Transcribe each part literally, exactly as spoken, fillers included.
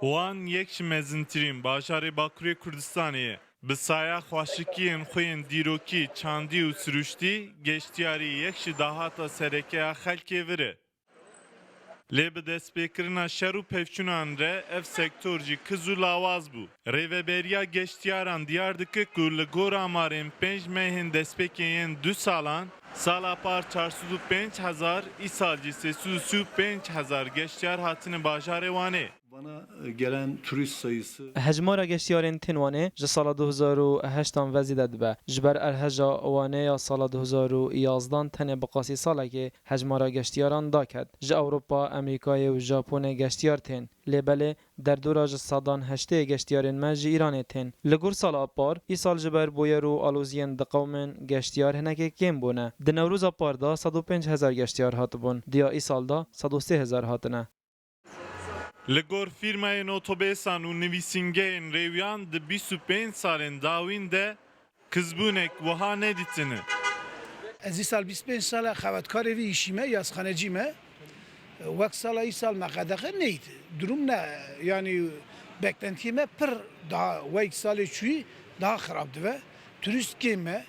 Wan yek ji mezintirîn bajarê Bakurê Kurdistanê ye. Bi saya xweşikiyên xwe yên dîrokî, çandî û siruştî, geştiyarî yek ji dahata sereke ya xelkê vir e. Lê bi destpêkirina şer û pevçûnan re ev sektor jî kiz û lawaz bû. Rêveberiya Geştiyaran diyar dike ku li gor amarên pênc mehên destpêkê yên du salan, sala par çar sed û pênc hezar, îsal jî sê sed û sî û pênc hezar geştiyar hatine bajarê Wanê. Vana e, gelen turist sayısı Hejmara geştiyarên tên Wanê ji sala du hezar û heştan ve zêde dibe. Ji ber erheja Wanê ya sala du hezar û yazdan tenê bi qasî salekê hejmara geştiyaran daket. Ji Ewropa, Amerîkayê û Japonê geştiyar tên. Lê belê derdora ji sedan heştê geştiyarên me ji Îranê tên. Li gor sala par, îsal ji ber bûyer û aloziyên diqewimên geştiyar hinekê kêm bûne. Di Newroza par de sed û pênc hezar geştiyar hatibûn, diya îsal de sed û sê hezar hatine. Li gor fîrmayên otobêsan û nivîsîngehên rêwiyan di bîst û pênc salên dawîn de kizbûnek wiha nedîtine. Ez îsal bîst pênc sal e xebatkarê vî îşî me, yazxanecî me. Wek sala îsal me qedexe neyt. Durum ne, yanî beklentiyê me pir daha wek salê çûyî daha xirab dibe. Turîst kêm e.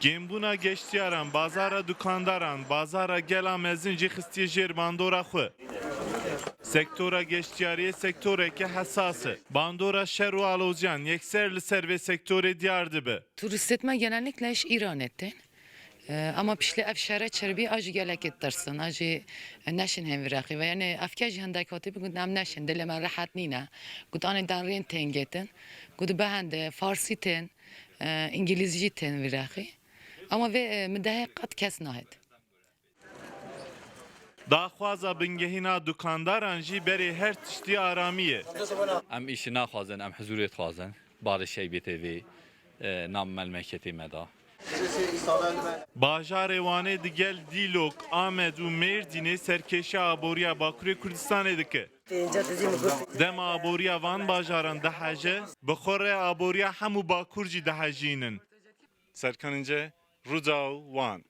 Kêmbûna geştiyaran, bazara dukandaran, bazara gela mezin jî xistiye jêr bandora xwe. Sektora geştiyariyê sektoreke hesas e. Bandora şer û aloziyan yekser li ser vê sektorê diyar dibe. Turistêt me genellikle ji Îranê tên. E, ama piştî ev şere çirbî a jî gelekê tirsin, a jî neşin hên viraqî ve. Yani efke jî hindek hatî bigot em neşin, dilê me rehet nîne. Got anê dan rên tên gêtin. Got behende Farsî tên, e, Îngilîzî jî tên viraqî. Ama vê e, min dehê qet kes nahêt. Daxwaza bingehîna dukandaran jî berê her tiştî aramî ye. Em îşî naxwazin, em hizûrê dixwazin. Barê Şeybê tê vê e, nam memleketê me da. Bajarê Wanê digel Dîlok, Amed û Mêrdînê serkêşiya aboriya Bakurê Kurdistanê dike. Dema aboriya van bajaran diheje, bi xwe re aboriya hemû Bakur jî dihejînin. Serkan İnce, Rûdaw, Wan.